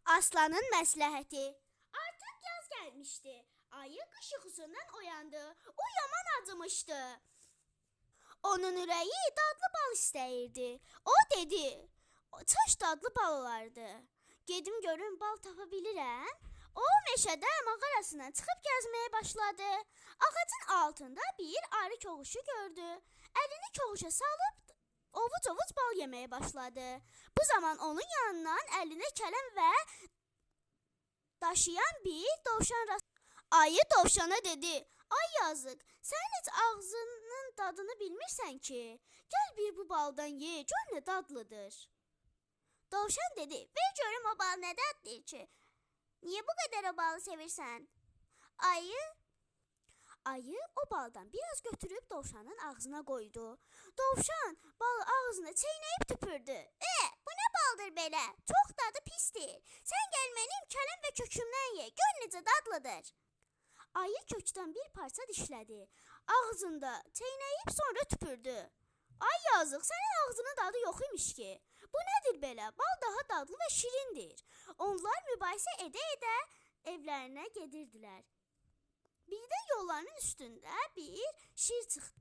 Aslanın məsləhəti. Artıq yaz gəlmişdi. Ayı qış yuxusundan oyandı. O yaman acımışdı. Onun ürəyi dadlı bal istəyirdi. O dedi: "Çaş dadlı bal olardı. Gedim görüm bal tapa bilirəm." O meşədə mağarasından çıxıb gəzməyə başladı. Ağacın altında bir arı koğuşu gördü. Əlini koğuşa salıb ovuc-ovuc bal yeməyə başladı. Bu zaman onun yanından əlinə kələm və daşıyan bir dovşan rast. Ayı dovşana dedi: "Ay yazıq, sən heç ağzının dadını bilmirsən ki. Gəl bir bu baldan ye, gör nə dadlıdır." Dovşan dedi: "Ver görüm o bal nə dadlıdır ki? Niyə bu qədər o balı sevirsən?" Ayı o baldan biraz götürüb dovşanın ağzına qoydu. Dovşan balı ağzına çeynəyib tüpürdü. Bu nə baldır belə? Çox dadı pisdir. Sən gəl mənim kələm və kökümdən ye, gör necə dadlıdır. Ayı kökdən bir parça dişlədi. Ağzında çeynəyib sonra tüpürdü. Ay yazıq, sənin ağzının dadı yox imiş ki. Bu nədir belə? Bal daha dadlı və şirindir. Onlar mübahisə edə-edə evlərinə gedirdilər. Birdən yollarının üstündə bir şir çıxdı.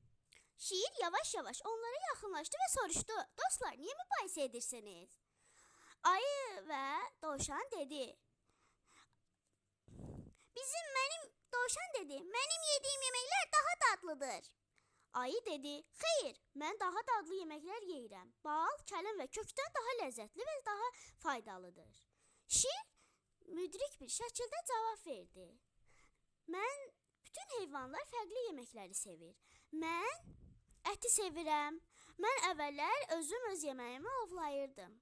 Şir yavaş-yavaş onlara yaxınlaşdı və soruşdu: "Dostlar, niyə mübahisə edirsiniz?" Ayı və dovşan dedi: "Mənim dovşan dedi, mənim yediyim yeməklər daha dadlıdır." Ayı dedi: "Xeyr, mən daha dadlı yeməklər yeyirəm. Bal, kələm və kökdən daha ləzzətli və daha faydalıdır." Şir müdrik bir şəkildə cavab verdi: "Mən bütün heyvanlar fərqli yeməkləri sevir. Mən əti sevirəm. Mən əvvəllər özüm öz yeməyimi ovlayırdım.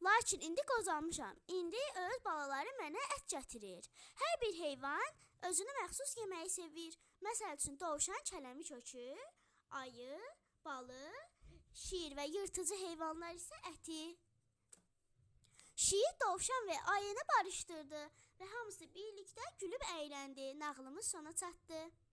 Lakin indi qocalmışam. İndi öz balaları mənə ət gətirir. Hər bir heyvan özünə məxsus yeməyi sevir. Məsəl üçün dovşan kələmi kökü, ayı, balı, şir və yırtıcı heyvanlar isə əti." Şir dovşan və ayını barışdırdı və hamısı birlikdə gülüb əyləndi. Nağılımız sona çatdı.